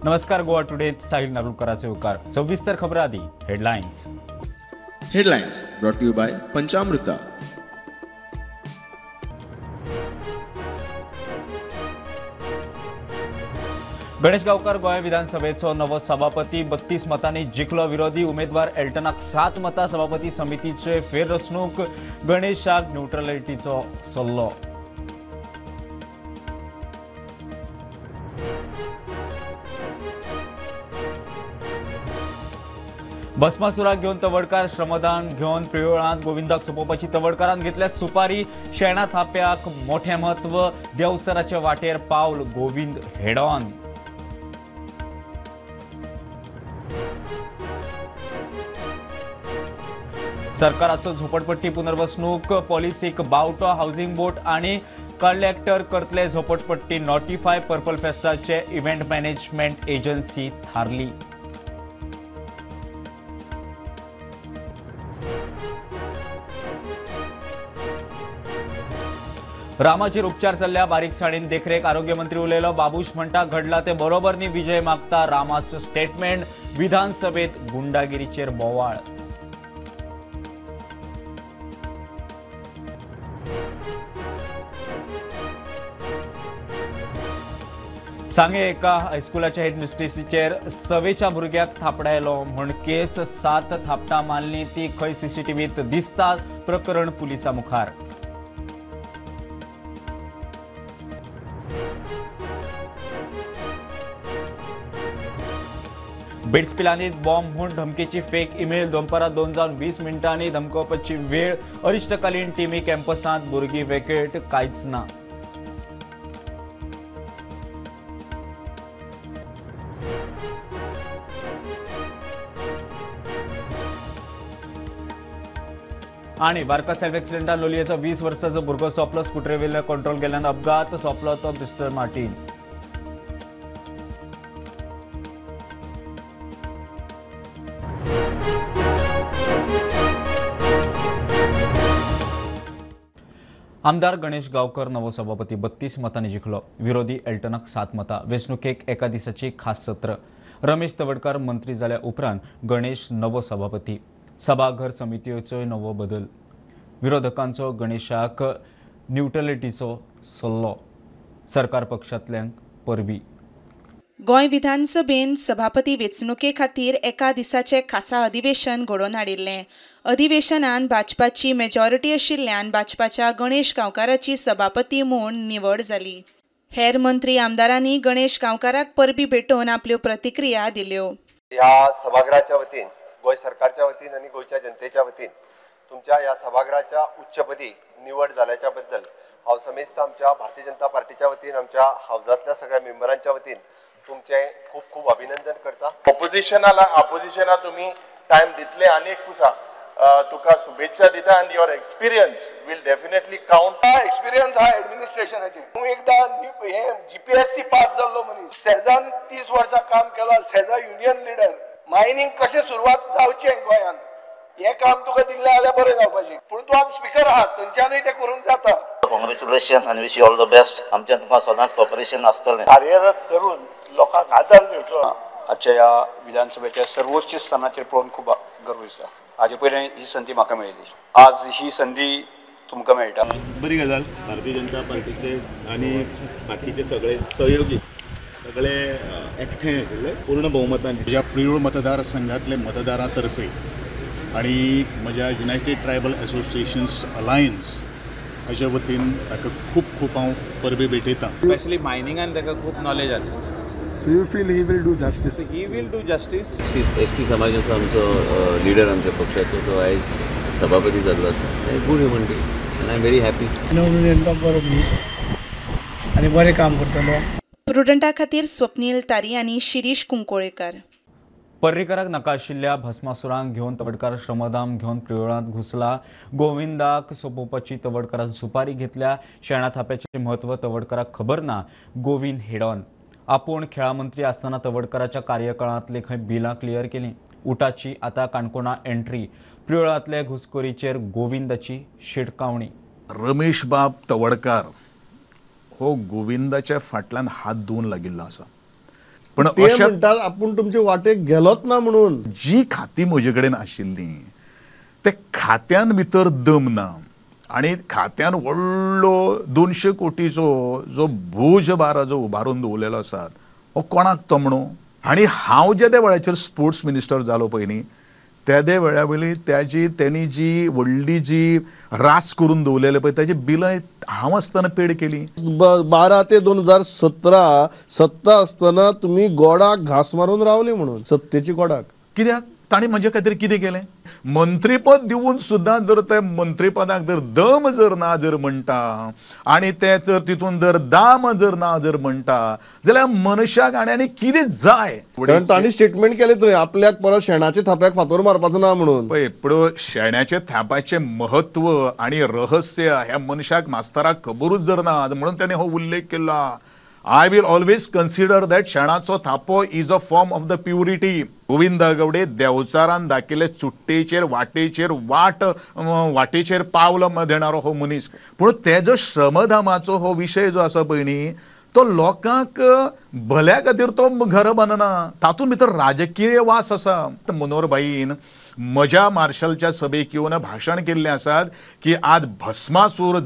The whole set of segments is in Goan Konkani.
नमस्कार, गोवा टुडे साहिल नारुलकराचे उपकार. सविस्तर खबर आधी headlines. Headlines brought to you by Panchamruta. Ganesh Gaonkar Goa विधानसभेचो नवो सभापती 32 मतांनी जिखलो. विरोधी उमेदवार एल्टनाक 7 मतां. सभापती समितीचे फेररचणूक, गणेशाक न्यूट्रलिटीचो सल्लो. भस्मासुराक घेवन तवडकार श्रमदान घेवन प्रियोळांत गोविंदाक सोंपोवपाची तवडकारान घेतल्या सुपारी. शेणा थाप्याक मोठें म्हत्व. देवचराचे वाटेर पावल गोविंद हेडॉन. सरकाराचो झोपडपट्टी पुनर्वसणूक पॉलिसीक बावटो. हावसिंग बोर्ड आनी कलेक्टर करतले झोपडपट्टी नोटिफाय. पर्पल फेस्टाचे इव्हेंट मॅनेजमेंट एजन्सी थारली. रामाचेर उपचार चल्ल्या, बारीकसाणीन देखरेख. आरोग्यमंत्री उलयलो. बाबूश म्हणटा घडला ते बरोबर न्ही, विजय मागता रामाचो स्टेटमेंट. विधानसभेत गुंडागिरीचेर बोवाळ. सांगे एका हायस्कुलाच्या हेडमिस्ट्रेसीचेर सवेच्या भुरग्याक थापडायलो म्हूण केस. 7 थापटां मारली ती खंय सीसीटीव्हीत दिसता. प्रकरण पुलिसां मुखार. बिट्स पिलानीत बॉम्ब म्हूण धमकीची फेक इमेल. दनपारां 2:20 धमकावपाची वेळ. अरिश्टकालीन टिमी कॅम्पसांत भुरगीं वेकेट, कांयच ना. आणि वारका सेल्फ एक्सिडेंटान लोलयेचो 20 वर्सांचो भुरगो सोंपलो. स्कुटरीवेलो कंट्रोल गेल्ल्यान अपघात. सोंपलो तो मिस्टर मार्टीन. आमदार गणेश गावकर नवो सभापती 32 मतांनी जिखलो. विरोधी एल्टनाक 7 मतां. वेंचणुकेक एका दिसाची खास सत्र. रमेश तवडकार मंत्री जाल्या उपरांत गणेश नवो सभापती. सभाघर समितीचोय नवो बदल. विरोधकांचो गणेशाक न्यूट्रलिटीचो सल्लो. सरकार पक्षांतल्यांक परबी. गोंय विधानसभेन सभापती वेंचणुके खातीर एका दिसाचें खासा अधिवेशन घडोवन हाडिल्लें. अधिवेशनान भाजपाची मेजॉरिटी आशिल्ल्यान भाजपाच्या गणेश गांवकाराची सभापती म्हूण निवड जाली. हेर मंत्री आमदारांनी गणेश गांवकाराक परबी भेटोवन आपल्यो प्रतिक्रिया दिल्यो. ह्या सभागृहाच्या वतीन, गोंय सरकारच्या वतीन आनी गोंयच्या जनतेच्या वतीन तुमच्या ह्या सभागृहाच्या उच्चपदी निवड जाल्याच्या बद्दल हांव समेस्त आमच्या भारतीय जनता पार्टीच्या वतीन, आमच्या हावजांतल्या सगळ्या मेंबरांच्या वतीन तुमचें खूब खूब अभिनंदन करता. ऑपोजिशना तुम्ही टायम दितले आनी एक पुसा तुका शुभेच्छा दिता आनी your experience will definitely count. Experience हा एडमिनिस्ट्रेशनाचे. तूं एकदां हे जीपीएससी पास जाल्लो मनीस, सेजान 30 वर्सां काम केलां, सेजा युनियन लिडर. मायनिंग कशें सुरवात जावचें गोंयांत हें काम तुका दिल्लें जाल्यार बरें जावपाचें, पूण तूं आतां स्पिकर आहा, थंयच्यानूय तें करूंक जाता. कॉंग्रेच्युलेशन आनी wish you all the best. आमचें तुमकां सदांच कॉपरेशन आसतलें. कार्यरत करून लोकांक आदार मेळचो. आजच्या ह्या विधानसभेच्या सर्वोच्च स्थानाचेर पळोवन खूब गर्व दिसता. हाजे पयलीं ही संदी म्हाका मेळिल्ली, आज ही संदी तुमकां मेळटा. बरी गजाल. भारतीय जनता पार्टीचे आनी बाकीचे सगळे सहयोगी सगळे एकठांय आशिल्ले पूर्ण बहुमतान. म्हज्या प्रियोळ मतदारसंघातले मतदारां तर्फे आनी म्हज्या युनायटेड ट्रायबल असोसिएशन्स अलायन्स हाज्या वतीन ताका खूब खूब हांव परबी भेटयतां. स्पेशली मायनिंगान ताका खूब नॉलेज आसली. So you feel he will do justice? So he will do justice. S T समाजाचो आमचो लिडर आमच्या पक्षाचो तो आयज सभापती जाल्लो आसा. Good human being and I am very happy. बरो मनीस आनी बरें काम करतलो. प्रुडंटा खातीर स्वप्नील तारी आनी शिरीष कुंकोळेकर. पर्रीकराक नाका आशिल्ल्या भस्मासुरांक घेवन तवडकार श्रमदान घेवन प्रियोळांत घुसला. गोविंदाक सोंपोवपाची तवडकारान सुपारी घेतल्या. शेणा थाप्याचें म्हत्व तवडकाराक खबर ना. गोविंद हेडॉन. आपूण खेळा मंत्री आसतना तवडकाराच्या कार्यकाळांतले खंय बिलां क्लियर केलीं. उटाची आतां काणकोणा एंट्री. प्रियोळांतले घुसखोरीचेर गोविंदाची शिटकावणी. रमेश बाब तवडकार हो गोविंदाच्या फाटल्यान हात धुवन लागिल्लो आसा. पण ते म्हणटात आपूण तुमचे वाटेक गेलोच ना म्हणून. जी खाती म्हजे कडेन आशिल्ली ते खात्यान भितर दम ना आनी खात्यान व्हडलो 200 कोटीचो जो भोज बारा जो उबारून दवरलेलो आसा हो कोणाक तमणो. आनी हांव जेद्या वेळाचेर स्पोर्ट्स मिनिस्टर जालो पळय न्ही तेदे वेळा वयली त्याजी तेणी जी व्हडली जी रास करून दवरलेले पळय ताजी बिलां हांव आसतना पेड केली. 12 ते 2017 सत्ता आसतना तुमी गोडाक घास मारून रावले म्हणून सत्तेची गोडाक. कित्याक तांणी म्हजे खातीर कितें केलें? मंत्रीपद दिवन सुद्दां जर ते मंत्रीपदाक जर दम जर ना जर म्हणटा आनी ते जर तितून जर दाम जर ना जर म्हणटा जाल्यार मनशाक आनी आनी कितें जाय. कारण तांणी स्टेटमेंट केलें थंय आपल्याक परत शेणाच्या थाप्याक फातोर मारपाचो ना म्हणून. पळय पूण शेणाच्या थाप्याचें म्हत्व आनी रहस्य ह्या मनशाक मास्तराक खबरूच जर ना म्हणून ताणें हो उल्लेख केला. I will always consider that शेणाचो थापो is a form of the purity. Govind Gawde देवचारान दाखयले चुट्टेचेर वाटेचेर वाट वाटेचेर पावल देणारो हो मनीस. पूण तेजो श्रमधामाचो हो विशय जो आसा पळय न्ही तो लोकांक भल्या खातीर तो घर बांदना, तातूंत भितर राजकीय वास आसा. मनोहर भाईन म्हज्या मार्शलच्या सभेक येवन भाशण केल्लें आसात की आज भस्मासूर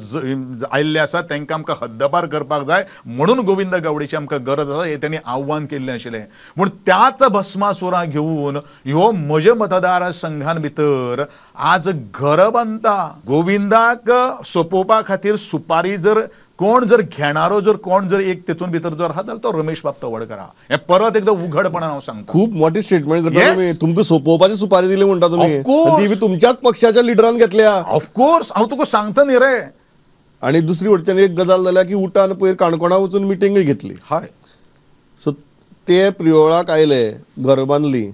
आयिल्ले आसात तांकां आमकां हद्दपार करपाक जाय म्हणून गोविंद गावडेची आमकां गरज आसा हें तांणी आव्हान केल्लें आशिल्लें. पूण त्याच भस्मासुरां घेवन ह्यो म्हज्या मतदारसंघान भितर आज घर बांदता. गोविंदाक सोपोवपा खातीर सुपारी जर कोण जर घेणारो जर कोण जर एक तितून भितर जर आहा जाल्यार तो रमेश बाब तवडकर आहा. हें परत एकदां उघडपणान हांव सांगता. खूब मोठी स्टेटमेंट करता तुमी. तुमकां सोपोवपाची सुपारी दिली म्हणटा तुमी, ती बी तुमच्याच पक्षाच्या लिडरान घेतल्या. ऑफकोर्स हांव तुका सांगता न्ही रे. आनी दुसरी वटच्यान एक गजाल जाल्या की उटान पयर काणकोणा वचून मिटींगय घेतली. हय. सो ते प्रियोळाक आयले, घर बांदली,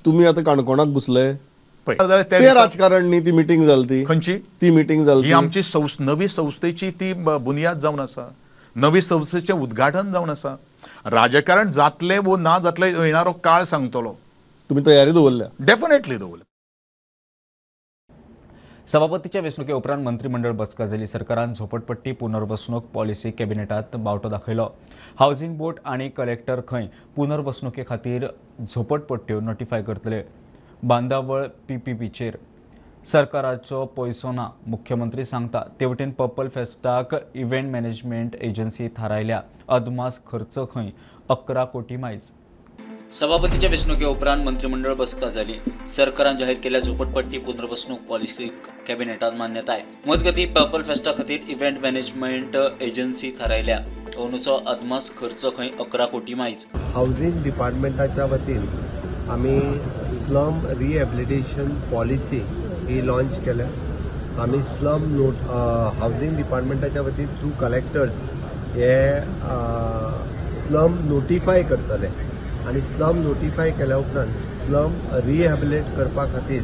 तुमी आतां काणकोणाक घुसले. ते राजकारण न्ही ती मिटींग जाली ती खंयची ती मिटींग जाली ही आमची नवी संस्थेची ती बुनियाद जावन आसा, नवी संस्थेचें उद्घाटन जावन आसा. राजकारण जातलें वो ना जातलें येणारो काळ सांगतलो. तुमी तयारी दवरल्या? डेफिनेटली दवरल्या. सभापतीच्या वेंचणुके उपरांत मंत्रिमंडळ बसका जाली. सरकारान झोपडपट्टी पुनर्वसणूक पॉलिसी कॅबिनेटात बावटो दाखयलो. हावसिंग बोर्ड आनी कलेक्टर खंय पुनर्वसणुके खातीर झोपडपट्ट्यो नोटिफाय करतले. बांदावळ पीपीपीचेर सरकाराचो पयसो ना, मुख्यमंत्री सांगता. ते वटेन पर्पल फेस्टाक इव्हेंट मॅनेजमेंट एजन्सी थारायल्या. अदमास खर्च खंय 11 कोटी मायज. सभापतीच्या वेंचणुके उपरांत मंत्रिमंडळ बसका जाली. सरकारान जाहीर केल्या झोपडपट्टी पुनर्वसणूक पॉलिसीक कॅबिनेटात मान्यताय. मजगती पर्पल फेस्टा खातीर इव्हेंट मॅनेजमेंट एजन्सी थारायल्या. अंदूचो अदमास खर्च खंय 11 कोटी मायज. हावसिंग डिपार्टमेंटाच्या वतीन आमी स्लम रिहॅबिलिटेशन पॉलिसी ही लॉन्च केल्या. आमी स्लम नोट हावसिंग डिपार्टमेंटाच्या वतीन थ्रू कलेक्टर्स हे स्लम नोटिफाय करतले आनी स्लम नोटिफाय केल्या उपरांत स्लम रिहॅबिलिटेट करपा खातीर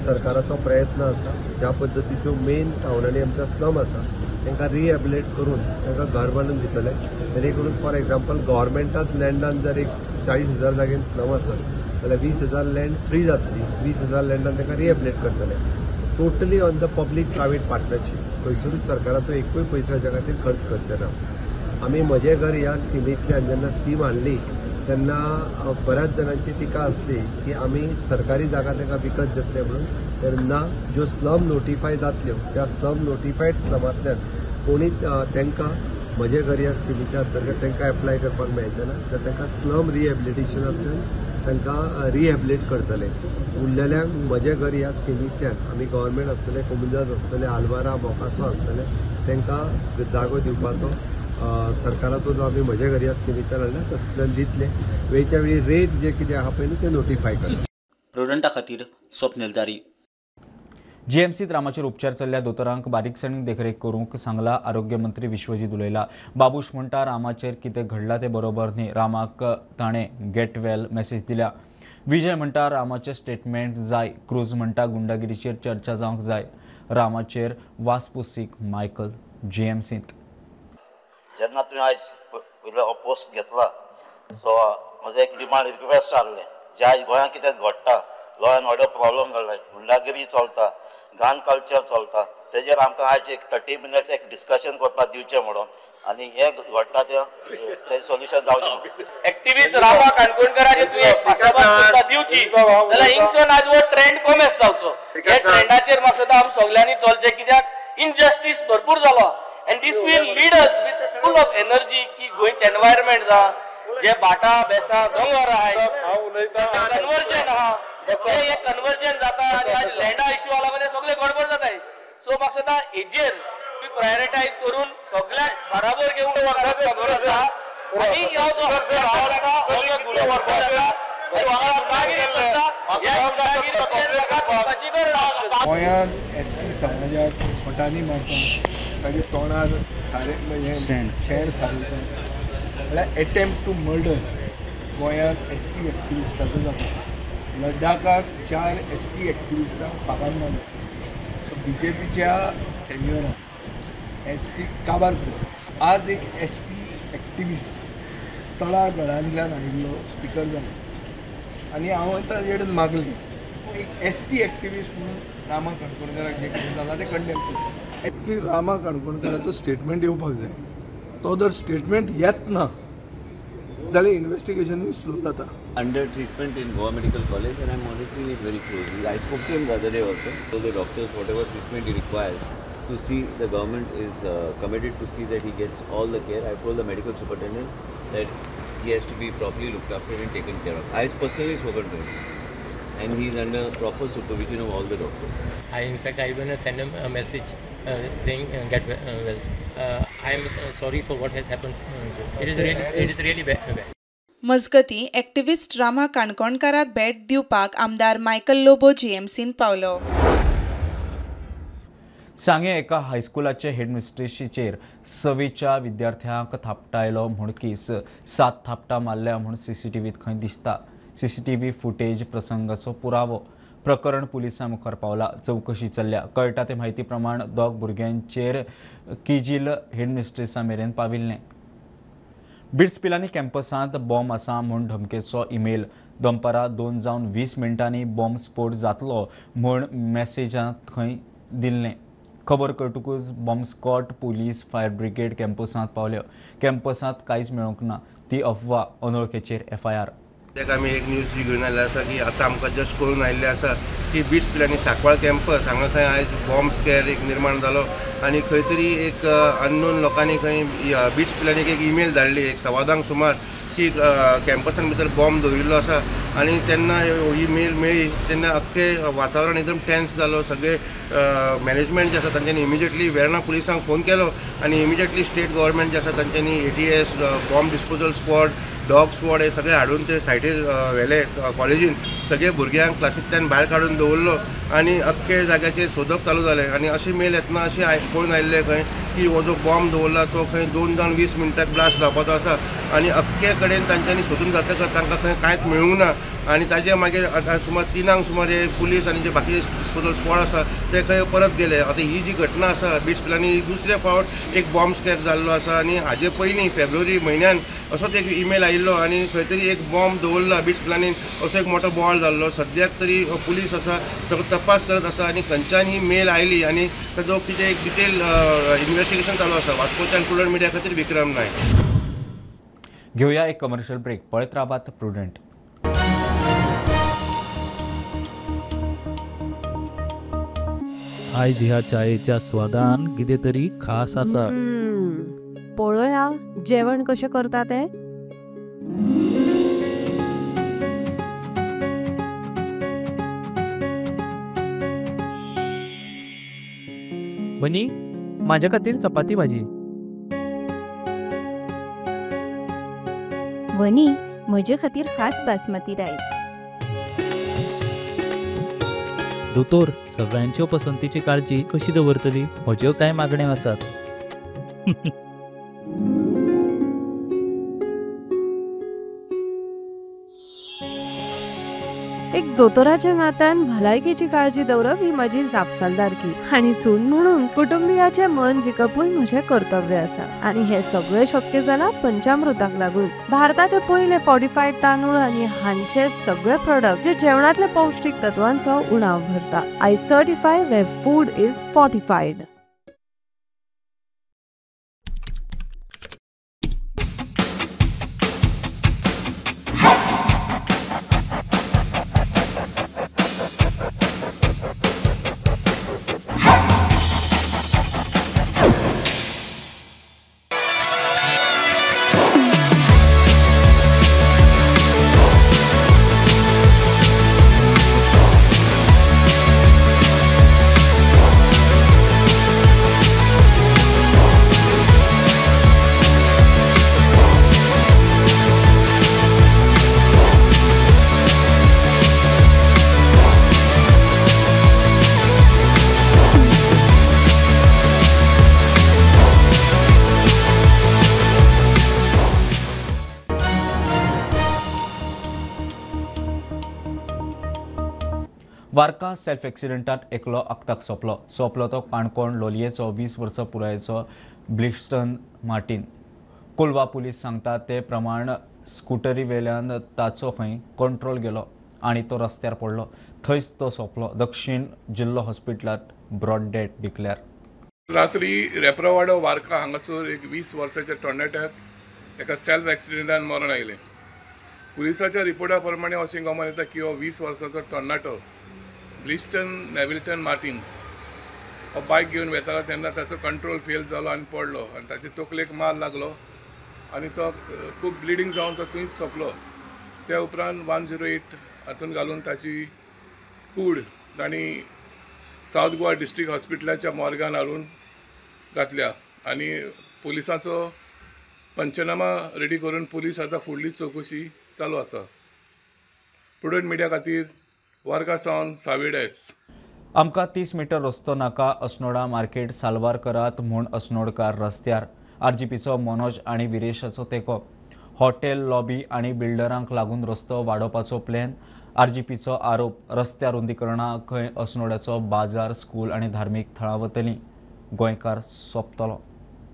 सरकाराचो प्रयत्न आसा. ज्या पद्दतीच्यो मेन टावनांनी आमच्या स्लम आसा तांकां रिहॅबिलिटेट करून तांकां घर बांदून दितले. जेणे करून फॉर एग्जाम्पल गव्हर्मेंटाच लँडान जर एक 40,000 जागेन स्लम आसत जाल्यार 20,000 लँड फ्री जातली, 20,000 लँडान तांकां रिहॅबिलिटेट करतले. Totally on the public private partnership. खंयसरूच सरकाराचो एकूय पयसो हाच्या खातीर खर्च करचे ना. आमी म्हजें घर ह्या स्किमींतल्यान जेन्ना स्कीम हाडली तेन्ना बऱ्याच जाणांची टिका आसली की आमी सरकारी जागा तांकां विकत घेतले म्हणून. तेन्ना ज्यो स्लम नोटिफाय जातल्यो त्या स्लम नोटिफायड स्लमांतल्यान कोणी तांकां म्हजें घर ह्या स्किमीच्या अंतर्गत तांकां एप्लाय करपाक मेळचें ना, तर तांकां स्लम रिहॅबिलिटेशनांतल्यान तांकां रिहॅबिलिटेट करतले. उरलेल्यांक म्हजें घर ह्या स्किमींतल्यान आमी गव्हर्मेंट आसतले, कोमुनिदाद आसतले, आलवारा बोकासो आसतले, तांकां जागो दिवपाचो सरकाराचो जो आमी म्हजें घर ह्या स्किमींतल्यान हाडला तातूंतल्यान दितले. वेळच्या वेळी रेट जे कितें आहा पळय न्ही ते नोटिफाय करतले. प्रुडंटा खातीर स्वप्नील तारी. जीएमसीत रामाचेर उपचार चल्ल्या दोतोरांक बारीकसाणीन देखरेख करूंक सांगला आरोग्य मंत्री विश्वजीत उलयला. बाबूश म्हणटा रामाचेर कितें घडलां तें बरोबर न्ही. रामाक ताणें गेट वेल मॅसेज दिल्या. विजय म्हणटा रामाचें स्टेटमेंट जाय. क्रूज म्हणटा गुंडागिरीचेर चर्चा जावंक जाय. रामाचेर वासपुसीक मायकल जीएमसींत. जेन्ना तुवें आयज पयलो पोस्ट घेतला सो म्हजो एक डिमांड रिक्वेस्ट आहलें जे आयज गोंयांत कितें घडटा, लॉ एंड ऑर्डर प्रॉब्लम जाल्ले, गुंडागिरी चलता, गान कल्चर चलता, तेजेर आमकां आयज एक 30 मिनट्स एक डिस्कशन करपाक दिवचें म्हणून आनी हें घडटा तें सोल्युशन जावचें. एक्टिविस्ट रामा काणकोणकराचे तुवें भासाभास दिवची जाल्यार हिंगसून आज हो ट्रेंड कोमेस जावचो. हे ट्रेंडाचेर म्हाका दिसता आमी सगळ्यांनी चलचें, कित्याक इनजस्टीस भरपूर जालो and this will lead us with full of energy की गोंयचें एनवायरमेंट जा जे भाटा बेसां दोंगर आहाय कन्वर्जन आहा हे कन्वर्जन जाता आनी आज लँडा इश्यू लागून हे सगळे गडबड जाताय. सो म्हाका दिसता हेजेर प्रायोरिटायज करून सगळ्यांक बराबर घेवन आनी ह्यो जो गोंयांत एस टी समाजाक खोटांनी मारता, ताच्या तोंडार सारे शेण सारयता, म्हळ्यार एटेम्प्ट टू मर्डर गोंयांत एस टी एक्टिविस्टाचो जाता. लडाखाक 4 एस टी एक्टिविस्टांक फारान मारले. सो बी जे पीच्या टेन्युअरान एस टी काबार केलो. आज एक एस टी एक्टिविस्ट तळागळांतल्यान आयिल्लो स्पिकर जालो आनी हांव ताजे कडेन मागलें एक एस टी एक्टिविस्ट म्हणून रामा काणकोणकराक जें कितें जालां तें कंडेम करता की रामा काणकोणकराचो स्टेटमेंट येवपाक जाय. तो जर स्टेटमेंट येत ना जाल्यार इन्वेस्टिगेशनूय स्लो जाता. Under treatment in Goa Medical College and I am monitoring it very closely. I spoke to him the other day also. So the doctors, whatever treatment he requires, to see the government is committed to see that he gets all the care. I told the medical superintendent that he has to be properly looked after and taken care of. I have personally spoken to him and he is under proper supervision of all the doctors. I in fact I even send him a message saying get well. I am sorry for what has happened. It is really bad. मजगती एक्टिविस्ट रामा काणकोणकाराक भेट दिवपाक आमदार मायकल लोबो जीएमसींत पावलो. सांगें एका हायस्कुलाचे हेडमिस्ट्रेसीचेर सवेच्या विद्यार्थ्यांक थापटायलो म्हूण केस. 7 थापटां मारल्या म्हूण सीसीटीव्हीत खंय दिसता. सीसीटीव्ही फुटेज प्रसंगाचो पुरावो. प्रकरण पुलिसां मुखार पावला. चवकशी चल्ल्या. कळटा ते म्हायती प्रमाण 2 भुरग्यांचेर किजील हेडमिस्ट्रेसा मेरेन पाविल्लें. बिट्स पिलानी कॅम्पसांत बॉम्ब आसा म्हूण धमकेचो इमेल. दनपारां 2:20 बॉम्ब स्फोट जातलो म्हूण मॅसेजांत थंय दिल्लें. खबर कळटकूच bomb squad, police, fire brigade कॅम्पसांत पावल्यो. कॅम्पसांत कांयच मेळूंक ना. ती अफवा. अनोळखेचेर एफआयआर. ताका आमी एक न्यूज घेवन आयिल्ले आसा की आतां आमकां जस्ट कळून आयिल्लें आसा की बिट्स पिलानी सांकवाळ कॅम्पस हांगा खंय आयज बॉम्ब स्कॅर एक निर्माण जालो आनी खंय तरी एक अननोन लोकांनी खंय बिट्स पिलानीक एक ईमेल धाडली एक 10:15 सुमार की कॅम्पसान भितर बॉम्ब दवरिल्लो आसा आनी तेन्ना ही मेल मेळ्ळी तेन्ना अख्खें वातावरण एकदम टेन्स जालो. सगळे मॅनेजमेंट जे आसा तांच्यांनी इमिजिएटली वेर्णा पुलिसांक फोन केलो आनी इमिजिएटली स्टेट गव्हर्मेंट जे आसा तांच्यांनी ATS, bomb disposal squad, dog squad हे सगळे हाडून ते सायटीर व्हेले. कॉलेजीन सगळे भुरग्यांक क्लासींतल्यान भायर काडून दवरलो आनी अख्खे जाग्याचेर सोदप चालू जालें. आनी अशी मेल येतना अशी कळून आयिल्लें खंय की हो जो बॉम्ब दवरला तो खंय 2:20 ब्लास्ट जावपाचो आसा आनी अख्खे कडेन तांच्यांनी सोदून जातकच तांकां खंय कांयच मेळूंक ना. आनी ताजे मागीर आतां सुमार 3 सुमार हे पुलीस आनी जे बाकीचे डिस्पोजल स्क्वॉड आसा ते खंय परत गेले. आतां ही जी घटना आसा बिट्स पिलानी दुसरे फावट एक बॉम्ब स्कॅर जाल्लो आसा आनी हाजे पयलीं फेब्रुवारी म्हयन्यान असोच एक ईमेल आयिल्लो आनी खंय तरी एक बॉम्ब दवरला बिट्स पिलानी, असो एक मोठो बोवाळ जाल्लो. सद्याक तरी पुलीस आसा सगळो तपास करत आसा आनी खंयच्यान ही मेल आयली आनी ताजो कितें एक डिटेल इन्वेस्टिगेशन चालू आसा. वास्कोच्यान प्रुडंट मिडिया खातीर विक्रम नायक. घेऊया एक कमर्शियल ब्रेक. पळयत रावात प्रुडंट. आयज ह्या चायेच्या स्वादान कितें तरी खास आसा. पळोवया जेवण कशें करता तें. बनी, माझ्या खातीर चपाती भाजी. वनी, म्हजे खातीर खास बासमती रायस. दोतोर, सगळ्यांच्यो पसंतीची काळजी कशी दवरतली? म्हज्यो कांय मागण्यो आसात. एक दोतोराच्या नात्यान भलायकेची काळजी दवरप ही म्हजी जापसालदारकी आनी सून म्हणून कुटुंबियाचें मन जिखपूय म्हजें कर्तव्य आसा आनी हें सगळें शक्य जालां पंचामृताक लागून. भारताचे पयले फॉर्टिफायड तांदूळ आनी हांचे सगळे प्रोडक्ट जे जेवणांतल्या पौष्टीक तत्वांचो उणाव भरता. I certify where food is fortified. Varca self एक्सिडंटात एकलो आक्ताक सोंपलो. सोंपलो तो काणकोण लोलयेचो 20 वर्सां पुरायेचो ब्लिस्टन मार्टीन. कोलवा पुलीस सांगता ते प्रमाण स्कुटरी वेल्यान ताचो खंय कंट्रोल गेलो आनी तो रस्त्यार पडलो. थंयच तो सोंपलो. दक्षिण जिल्लो हॉस्पिटलांत ब्रॉड डेड डिक्लेअर. रात्री रेप्रावाडो वार्का हांगासर एक 20 वर्साच्या तरणाट्याक एका सेल्फ एक्सिडंटान मरण आयलें. पुलिसाच्या रिपोर्टा प्रमाणे अशें कळून येता की हो 20 वर्साचो तरणाटो ब्लिस्टन नेविल्टन मार्टिन्स हो बायक घेवन वेतालो तेन्ना ताचो कंट्रोल फेल जालो आनी पडलो आनी ताचे तकलेक मार लागलो आनी तो खूब ब्लिडींग जावन तो थंयच सोंपलो. त्या उपरांत 108 हातून घालून ताची कूड तांणी सावथ गोवा डिस्ट्रिक्ट हॉस्पिटलाच्या मॉर्गान हाडून घातल्या आनी पुलिसांचो पंचनामा रेडी करून पुलीस आतां फुडली चवकशी चालू आसा. प्रुडंट मिडिया खातीर वार्का सावन सावेडेस. आमकां 30 मिटर रस्तो नाका, अस्नोडा मार्केट साल्वार करात म्हूण अस्नोडकार रस्त्यार. आरजीपीचो मनोज आनी विरेशाचो तेंको. हॉटेल लॉबी आनी बिल्डरांक लागून रस्तो वाडोवपाचो प्लॅन. आरजीपीचो आरोप, रस्त्या रुंदीकरणा खंय अस्नोड्याचो बाजार, स्कूल आनी धार्मीक थळां वतलीं. गोंयकार सोंपतलो.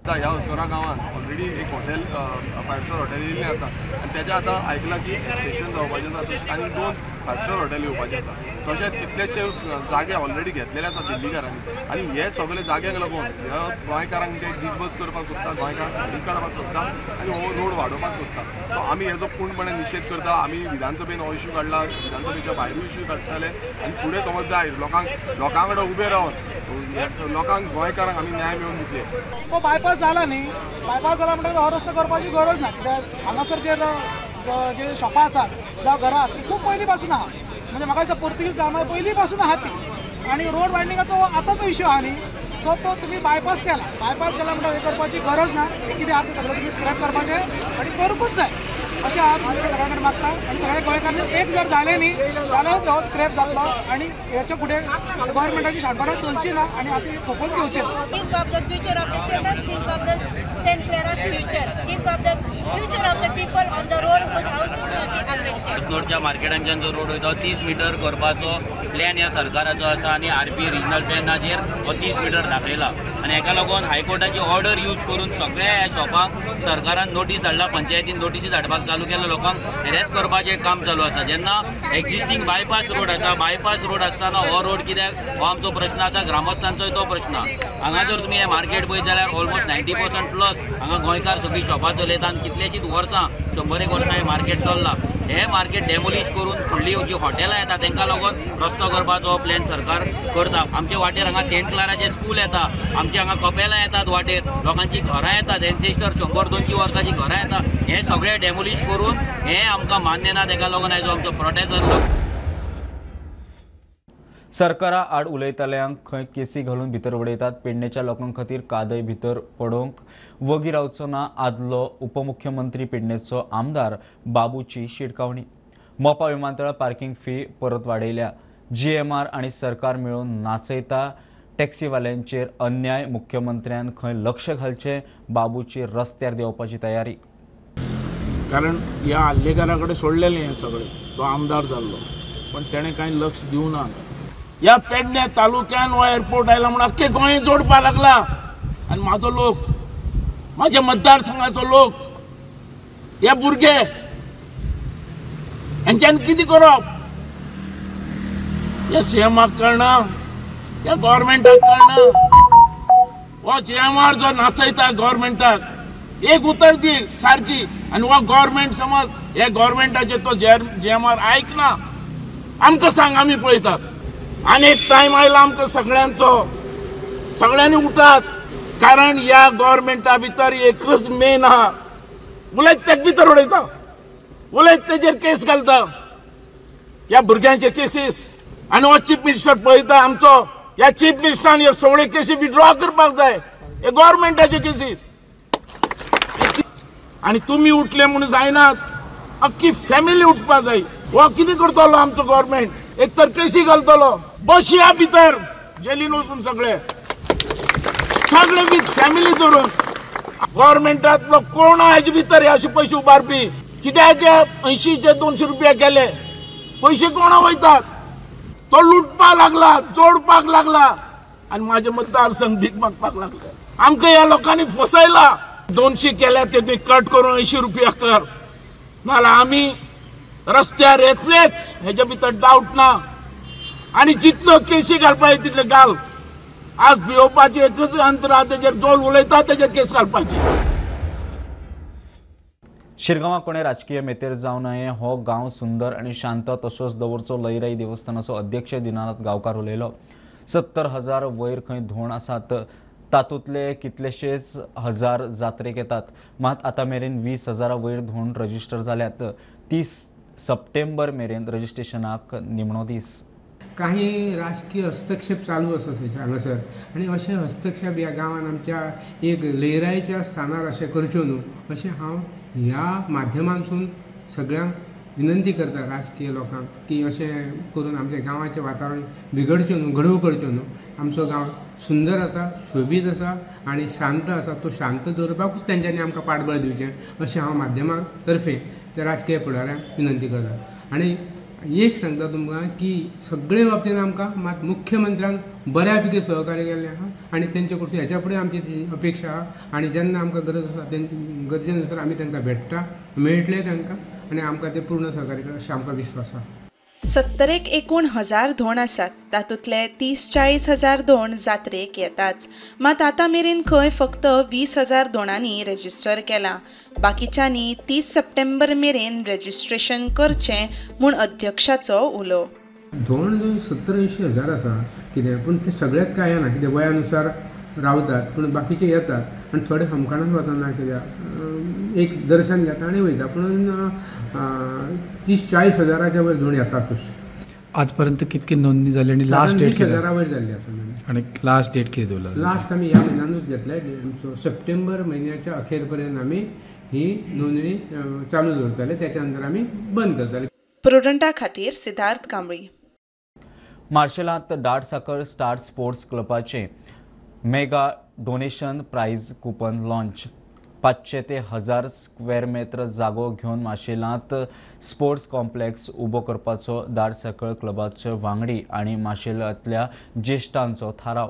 ह्या अस्नोडा गांवांत ऑलरेडी एक हॉटेल 5 स्टार हॉटेल येयल्लें आसा आनी तेजें आतां आयकलां की एक्सटेंशन जावपाचें आसा, तशें आनी 2 5 स्टार हॉटेल येवपाचें आसा. तशेंच कितलेशे जागे ऑलरेडी घेतलेले आसा दिल्लीकारांनी आनी हे सगळे जाग्यांक लागून ह्या गोंयकारांक ते डिसबस करपाक सोदता, गोंयकारांक सायडीक काडपाक सोदता आनी हो रोड वाडोवपाक सोदता. सो आमी हेजो पूर्णपणे निशेध करता. आमी विधानसभेन हो इश्यू काडला, विधानसभेच्या भायरूय इश्यू काडटले आनी फुडें समज जाय लोकां कडेन उबे रावन लोकांक गोंयकारांक आमी न्याय मेळोवन दितले. तो बायपास जाला न्ही, बायपास जाला म्हणटकच हो रस्तो करपाची गरज ना, कित्याक हांगासर जे जे शॉपां आसात जावं घरां ती खूब पयलीं पासून आहा. म्हणजे म्हाका दिसता पोर्तुगीज टायमार पयलीं पासून आहा ती आनी रोड वायडनिंगाचो आतांचो इश्यू आहा न्ही. सो तो तुमी बायपास केला, बायपास केला म्हणटकच हें करपाची गरज ना. हें कितें आहा तें सगळें तुमी स्क्रॅप करपाचें आनी करूंकूच जाय अशें हांव तुमच्या सगळ्यां कडेन मागता. आनी सगळ्या गोंयकारांनी एक जर जालें न्ही जाल्यार हो स्क्रॅप जातलो आनी हेच्या फुडें गव्हर्मेंटाची शाणपणां चलची ना आनी आमी खोपोवन घेवचें ना. Think of the future of the children, think of the St. Clara's future, think of the future of the people on the road whose houses will be affected. अस्नोडच्या मार्केटांच्यान जो रोड वयता 30 मिटर करपाचो प्लॅन ह्या सरकाराचो आसा आनी आरपी रिजनल प्लॅनाचेर हो 30 मिटर दाखयला आनी हेका लागून हायकोर्टाची ऑर्डर यूज करून सगळ्या ह्या शॉपांक सरकारान नोटीस धाडला, पंचायतीन नोटीसी धाडपाक चालू केला, लोकांक हेरेस करपाचें काम चालू आसा. जेन्ना एक्झिस्टींग बायपास रोड आसा, बायपास रोड आसतना हो रोड कित्याक हो आमचो प्रश्न आसा, ग्रामस्थांचोय तो प्रश्न. हांगा जर तुमी हें मार्केट पळयत जाल्यार ऑलमोस्ट 90% प्लस हांगा गोंयकार सगळीं शॉपां चलयता आनी कितलेशींच वर्सां, 100 वर्सां हें मार्केट चल्लां. हें मार्केट डेमोलिश करून फुडली जी हॉटेलां येता तांकां लागून रस्तो करपाचो प्लॅन सरकार करता. आमचे वाटेर हांगा सेंट क्लाराचें स्कूल येता, आमचे हांगा कपेलां येतात, वाटेर लोकांची घरां येतात, एन्सेस्टर 100-200 वर्सांची घरां येता. हें सगळें डेमोलिश करून हें आमकां मान्य ना, ताका लागून आयज आमचो प्रोटेस्ट जालो. सरकारा आड उलयतल्यांक खंय केसी घालून भितर उडयतात. पेडणेच्या लोकां खातीर कादय भितर पडोवंक वगी रावचो ना, आदलो उपमुख्यमंत्री पेडणेचो आमदार बाबूची शिटकावणी. मोपा विमानतळ पार्किंग फी परत वाडयल्या. जीएमआर आनी सरकार मेळून नाचयता टॅक्सीवाल्यांचेर अन्याय. मुख्यमंत्र्यान खंय लक्ष घालचें, बाबूची रस्त्यार देंवपाची तयारी. कारण ह्या आल्लेकारा कडेन सोडलेलें हें सगळें, तो आमदार जाल्लो. पण तेणें कांय लक्ष दिवना. ह्या पेडणे तालुक्यान हो एअरपोर्ट आयला म्हणून अख्खे गोंय जोडपाक लागला आनी म्हाजो लोक, म्हाज्या मतदारसंघाचो लोक, हे भुरगे हेंच्यान कितें करप? हे सीएमाक कळना, ह्या गव्हर्मेंटाक कळना. हो जीएमआर जो नाचयता गव्हर्मेंटाक एक उतर दी सारकी आनी हो गव्हर्मेंट समज हे गव्हर्मेंटाचे तो जीएमआर आयकना. आमकां सांग, आमी पळयतात. आनी एक टायम आयला आमकां सगळ्यांचो, सगळ्यांनी उठात, कारण ह्या गव्हर्मेंटा भितर एकच मेन आहा, उलयत तेक भितर उडयता, उलयत तेजेर केस घालता, ह्या भुरग्यांचे केसीस. आनी हो चीफ मिनिस्टर पळयता आमचो, ह्या चीफ मिनिस्टरान ह्यो सगळ्यो केसी विड्रॉ करपाक जाय, हे गव्हर्मेंटाच्यो केसीस. आनी तुमी उठले म्हणून जायनात, अख्खी फॅमिली उठपाक जाय. हो कितें करतलो आमचो गव्हर्मेंट? एक तर केसी घालतलो, बसया भितर जेलीन वचून सगळे सगळे विथ फॅमिली धरून. गव्हर्मेंटांतलो कोण हाजे भितर अशे पयशे उबारपी? कित्याक 80 200 रुपया गेले, पयशे कोणा वयतात? तो लुटपाक लागला, जोडपाक लागला आनी म्हाजे मतदारसंघ भीक मागपाक लागला. आमकां ह्या लोकांनी फसयला. 200 केल्या ते तुवें कट करून 80 रुपया कर, नाजाल्यार आमी रस्त्यार येतलेच, हेच्या भितर डावट ना. आनी जितलो केसी घालपाचे तितले घाल. आज भियोवपाची एकच अंतर आहा, तेजेर जोल उलयता तेजेर केस घालपाची. शिरगांवां कोणे राजकीय मेतेर जावं नये, हो गांव सुंदर आनी शांत तसोच दवरचो लयराई देवस्थानाचो अध्यक्ष दिनानाथ गांवकार उलयलो. 70,000 वयर खंय धोण आसात, तातूंतले कितलेशेच हजार जात्रेक येतात. मात आतां मेरेन 20,000 वयर धोण रजिस्टर जाल्यात. 30 सप्टेंबर मेरेन रजिस्ट्रेशनाक निमणो दीस. काही राजकीय हस्तक्षेप चालू आसा थंयसर हांगासर आनी अशें हस्तक्षेप ह्या गांवान आमच्या एक लयराईच्या स्थानार अशें करच्यो न्हू अशें हांव ह्या माध्यमांतसून सगळ्यांक विनंती करता राजकीय लोकांक की अशें करून आमच्या गांवाचें वातावरण बिगडचें न्हू, गडूळ करचें न्हू. आमचो गांव सुंदर आसा, सोबीत आसा आनी शांत आसा. तो शांत दवरपाकूच तेंच्यांनी आमकां पाठबळ दिवचें अशें हांव माध्यमां तर्फे त्या राजकीय फुडाऱ्यांक विनंती करता. आनी एक सांगता तुमकां की सगळे बाबतीन आमकां मात मुख्यमंत्र्यान बऱ्या पैकी सहकार्य केल्लें आहा आनी तेंचे कडसून हेच्या फुडें आमची ती अपेक्षा आहा आनी जेन्ना आमकां गरज आसा तेंची गरजे नुसार आमी तांकां भेट्टा, मेळटले तांकां आनी आमकां ते पूर्ण सहकार्य करता अशें आमकां विश्वास आहा. 70 एकूण हजार धोण आसात, तातूंतले 30-40 हजार धोण जात्रेक येताच. मात आतां मेरेन खंय फक्त 20,000 धोणांनी रजिस्टर केलां. बाकीच्यांनी 30 सप्टेंबर मेरेन रजिस्ट्रेशन करचें म्हूण अध्यक्षाचो उलो. धोण 70-80 हजार आसा कितें, पूण ते सगळ्यात काय येना, कितें वयानुसार रावतात, पूण बाकीचे येतात आनी थोडे हमखानात वतना कित्याक एक दर्शन घेता आनी वयता, पूण 30-40 हजाराच्या वयर धोण येतातूच. आजपर्यंत कितकी नोंदणी जाली आनी लास्ट डेट 20 हजारा वयर जाल्ली आसा. आनी लास्ट डेट कितें दवरला? लास्ट आमी ह्या म्हयन्यानूच घेतले. सप्टेंबर म्हयन्याच्या अखेर पर्यंत आमी ही नोंदणी चालू दवरतले, त्याच्या नंतर आमी बंद करतले. प्रुडंटा खातीर सिद्धार्थ कांबळी. मार्शेलांत दाडसाकर स्टार स्पोर्ट्स क्लबाचे mega donation prize coupon launch. 500 ते 1000 स्क्वेअर मेत्र जागो घेवन माशेलांत स्पोर्ट्स कॉम्प्लेक्स उबो करपाचो दाडसाकळ क्लबाचे वांगडी आनी माशेलांतल्या ज्येश्ठांचो थाराव.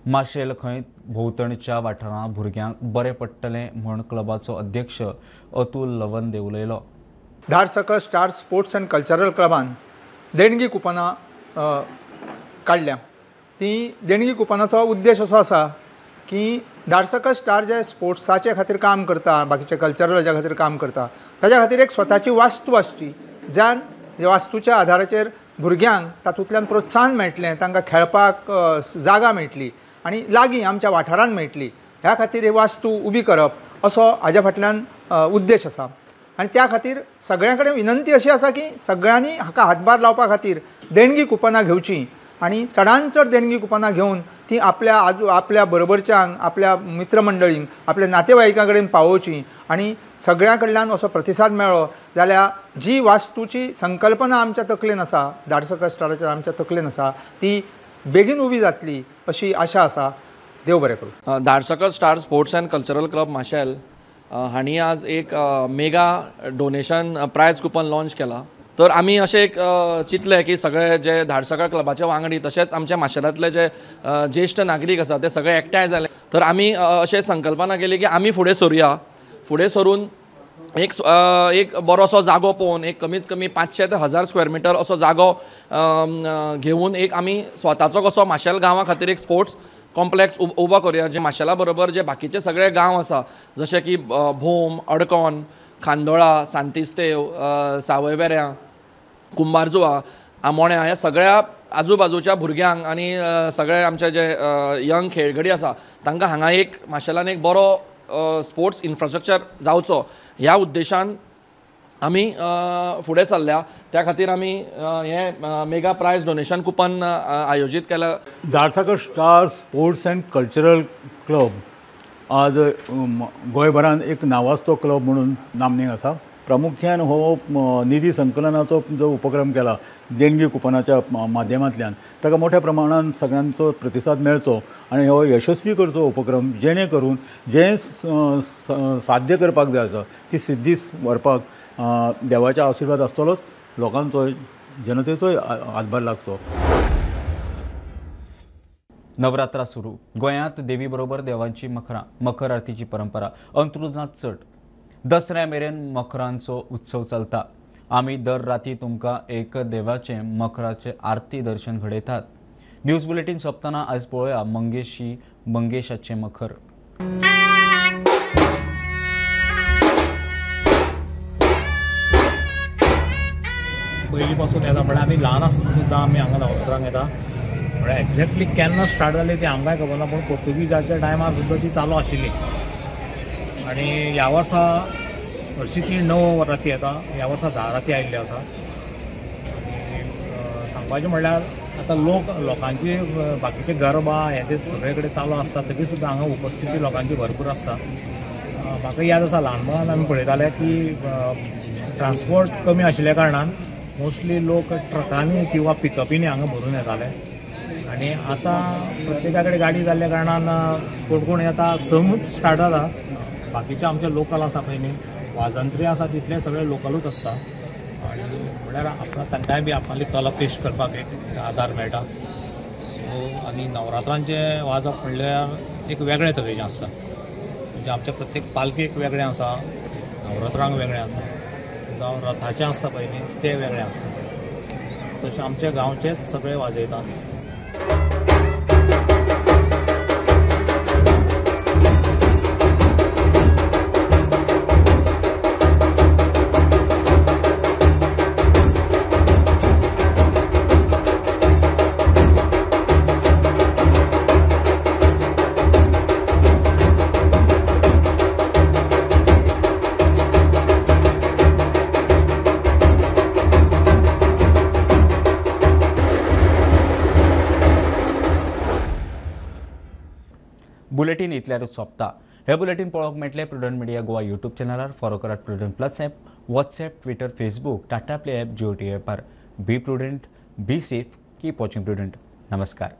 माशेल खंय भोंवतणच्या वाठारांत भुरग्यांक बरें पडटलें म्हूण क्लबाचो अध्यक्ष अतुल लवंदे उलयलो. Dhadsakhal star sports and cultural क्लबान देणगी कुपनां काडल्या. ती देणगी कुपनाचो उद्देश असो आसा की धाडसाकळ स्टार जे स्पोर्ट्साचे खातीर काम करता, बाकीचे कल्चरलाच्या खातीर काम करता, ताच्या खातीर एक स्वताची वास्तू आसची, ज्यान वास्तूच्या आधाराचेर भुरग्यांक तातूंतल्यान प्रोत्साहन मेळटलें, तांकां खेळपाक जागा मेळटली आनी लागीं आमच्या वाठारांत मेळटली. ह्या खातीर ही वास्तू उबी करप असो हाज्या फाटल्यान उद्देश आसा. आनी त्या खातीर सगळ्यां कडेन विनंती अशी आसा की सगळ्यांनी हाका हातभार लावपा खातीर देणगी कुपनां घेवचीं आनी चडान चड देणगी कुपनां घेवन ती आपल्या आपल्या बरोबरच्यांक, आपल्या मित्रमंडळींक, आपल्या नातेवाईकां कडेन पावोवची आनी सगळ्यां कडल्यान असो प्रतिसाद मेळ्ळो जाल्यार जी वास्तूची संकल्पना आमच्या तकलेन आसा, धाडसाकळ स्टाराच्या आमच्या तकलेन आसा, ती बेगीन उबी जातली अशी आशा आसा. देव बरें करूं. Dhadsakhal star sports and cultural club Marcel हांणी आज एक mega donation prize coupon launch केला. तर आमी अशें एक चिंतलें की सगळे जे धाडसकर क्लबाचे वांगडी तशेंच आमच्या माशेलांतले जे ज्येश्ठ नागरीक आसा ते सगळे एकठांय जाले. तर आमी अशें संकल्पना केली की आमी फुडें सरुया, फुडें सरून एक बरोसो जागो पळोवन एक कमीत कमी 500 ते 1000 स्क्वेअर मिटर असो जागो घेवन एक आमी स्वताचो कसो माशेल गांवा खातीर एक स्पोर्ट्स कॉम्प्लेक्स उबो करुया, जे माशेला बरोबर जे बाकीचे सगळे गांव आसा जशे की भोम, अडकोण, खांडोळा, सांतिस्तेव, सावयवेऱ्यां, कुंभारजुआ, आमोण्या ह्या सगळ्या आजूबाजूच्या भुरग्यांक आनी सगळे आमचे जे यंग खेळगडी आसा तांकां हांगा एक माशेलान एक बरो स्पोर्ट्स इन्फ्रास्ट्रक्चर जावचो ह्या उद्देशान आमी फुडें सरल्या. त्या खातीर आमी हें मेगा प्रायज डोनेशन कुपन आयोजीत केलां. Dhadsakhal star sports and cultural club आज गोंयभरान एक नावाजतो क्लब म्हणून नामनेक आसा. प्रामुख्यान हो निधी संकलनाचो जो उपक्रम केला देणगी कुपनाच्या माध्यमांतल्यान ताका मोठ्या प्रमाणान सगळ्यांचो प्रतिसाद मेळचो आनी हो यशस्वी करचो उपक्रम, जेणे करून जें साध्य करपाक जाय आसा ती सिद्धी व्हरपाक देवाचे आशिर्वाद आसतलोच, लोकांचो जनतेचोय हातभार लागचो. नवरात्रा सुरू. गोंयांत देवी बरोबर देवांची मखरां, मखर आरतीची परंपरा अंत्रुजांत चड. दसऱ्या मेरेन मखरांचो उत्सव चलता. आमी दर राती तुमकां एक देवाचें मखराचें आरती दर्शन घडयतात. न्यूज बुलेटीन सोंपतना आयज पळोवया मंगेशी मंगेशाचें मखर. पयलीं पासून येता म्हळ्यार आमी ल्हान आसतना सुद्दां आमी हांगा नवरात्रांक येता. म्हळ्यार एक्झॅक्टली केन्ना स्टार्ट जाली ती आमकांय खबर ना, पूण पोर्तुगीजाच्या टायमार सुद्दां ती चालू आशिल्ली. आनी ह्या वर्सा हरशीं ती 9 राती येता, ह्या वर्सा 10 राती आयिल्ल्यो आसा. आनी सांगपाचें म्हणल्यार आतां लोकांची बाकीचे गरबा हे ते सगळे कडेन चालू आसता, तरी सुद्दां हांगा उपस्थिती लोकांची भरपूर आसता. म्हाका याद आसा ल्हानपणान आमी पळयताले की ट्रान्सपोर्ट कमी आशिल्ल्या कारणान मोस्टली लोक ट्रकांनी किंवा पिकअपींनी हांगा भरून येताले. आनी आतां प्रत्येका कडेन गाडी जाल्ल्या कारणान कोण कोण येता, 6 स्टार्ट जाता. बाकीचे आमचे लोकल आसा पळय न्ही, वाजंत्री आसा तितले सगळे लोकलूच आसता. आनी म्हळ्यार आपणा तांकांय बी आपणाली कला पेश करपाक एक आदार मेळटा. सो आनी नवरात्रांचें वाजप म्हणल्यार एक वेगळे तरेचें आसता. म्हणजे आमच्या प्रत्येक पालखेक वेगळें आसा, नवरात्रांक वेगळें आसा, जावं रथाचें आसता पळय न्ही तें वेगळें आसता. तशें आमच्या गांवचेच सगळे वाजयतात. बुलेटीन इतल्यारूच सोंपता. हे बुलेटीन पळोवंक मेळटलें प्रुडंट मिडिया गोवा यूट्यूब चॅनलार. फॉलो करात Prudent plus app, WhatsApp, Twitter, Facebook, Tata Play app, Jio TV ॲपार. Be prudent, be safe, keep watching Prudent. नमस्कार.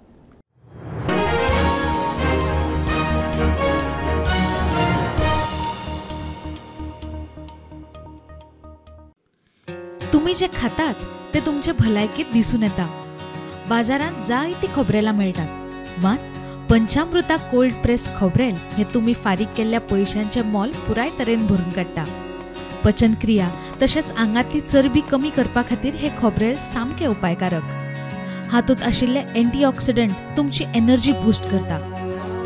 तुम्ही जे खातात ते तुमचे भलायकेत दिसून येता. बाजारांत जायती खोबरेलां मेळटात, मात पंचामृता कोल्ड प्रेस खोबरेल हे तुम्ही फारीक केल्ल्या पयशांचें मोल पुराय तरेन भरून काडटा. पचनक्रिया तशेंच आंगांतली चरबी कमी करपा खातीर हे खोबरेल सामकें उपायकारक. हातूंत आशिल्ले एंटीऑक्सिडंट तुमची एनर्जी बूस्ट करता.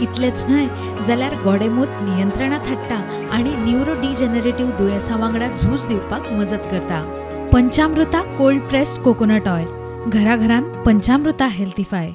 इतलेंच न्हय जाल्यार गोडेमूत नियंत्रणांत हाडटा आनी न्युरो डिजनरेटिव्ह दुयेंसां वांगडा झूज दिवपाक मजत करता. Panchamrita cold pressed coconut oil, घराघरांत पंचामृता हेल्थीफाय.